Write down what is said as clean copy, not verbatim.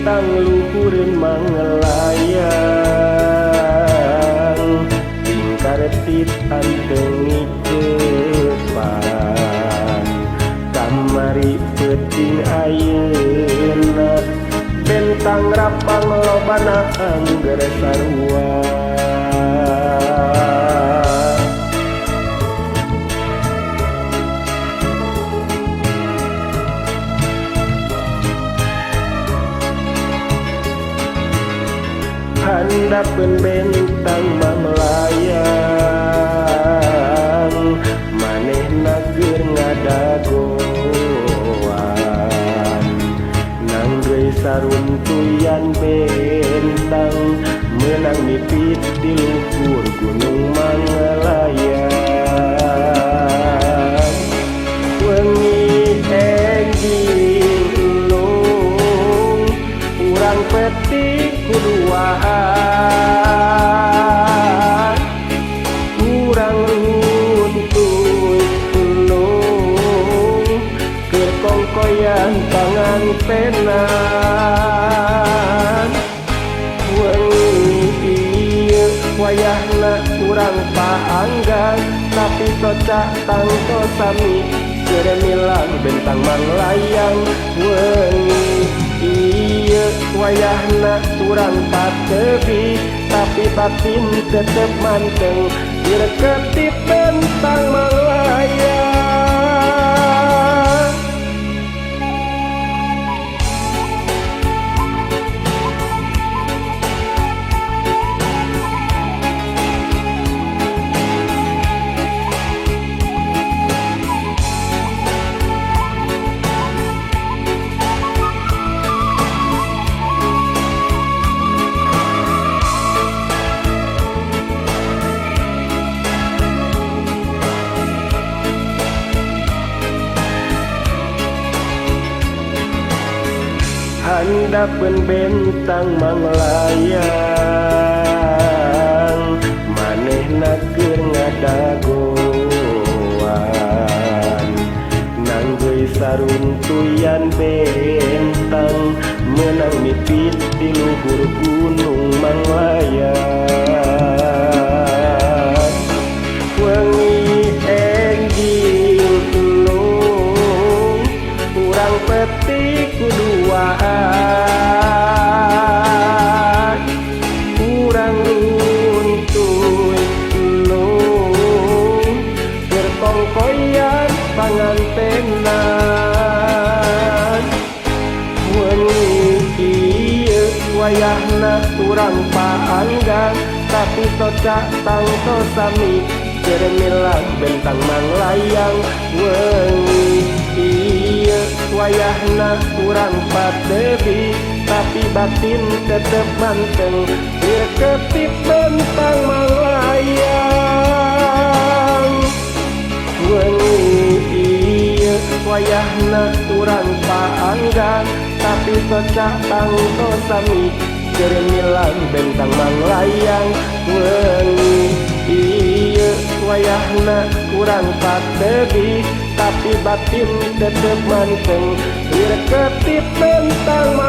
Bentang luhureun manglayang, tingkartit anteng ngikepan. Kamari peuting ayeuna bentang rapang lobana angger sarua. Handapeun bentang manglayang, manehna keur ngadagoan. Nanggeui saruntuyan bentang meunang mipit di luhur gunung Manglayang. Wengi enjing elung urang petik kuduaan, urang runtuy tulung keur kongkoyan pangantenan. Wengi ieu wayahna urang paanggang, tapi soca tangto sami keur milang bentang manglayang. Wengi ieu wayahna urang patebi, tapi batin tetep manteng direketip bentang manglayang. Handapeun bentang manglayang, manehna keur ngadagoan. Nanggeui saruntuyan bentang meunang mipit di luhur gunung Manglayang. Wengi enjing tulung urang petik kuduaan, urang runtuy tulung keur kongkoyan pangantenan. Wengi ieu wayahna urang paanggang, tapi soca tangto sami keur milang bentang manglayang. Wengi ieu wayahna urang patebi, tapi batin tetep manteng direketip bentang manglayang. Wengi ieu wayahna urang paanggang, tapi soca tangto sami keur milang bentang manglayang. Wengi ieu wayahna urang patebi, tapi batin tetep manteng direketip bentang.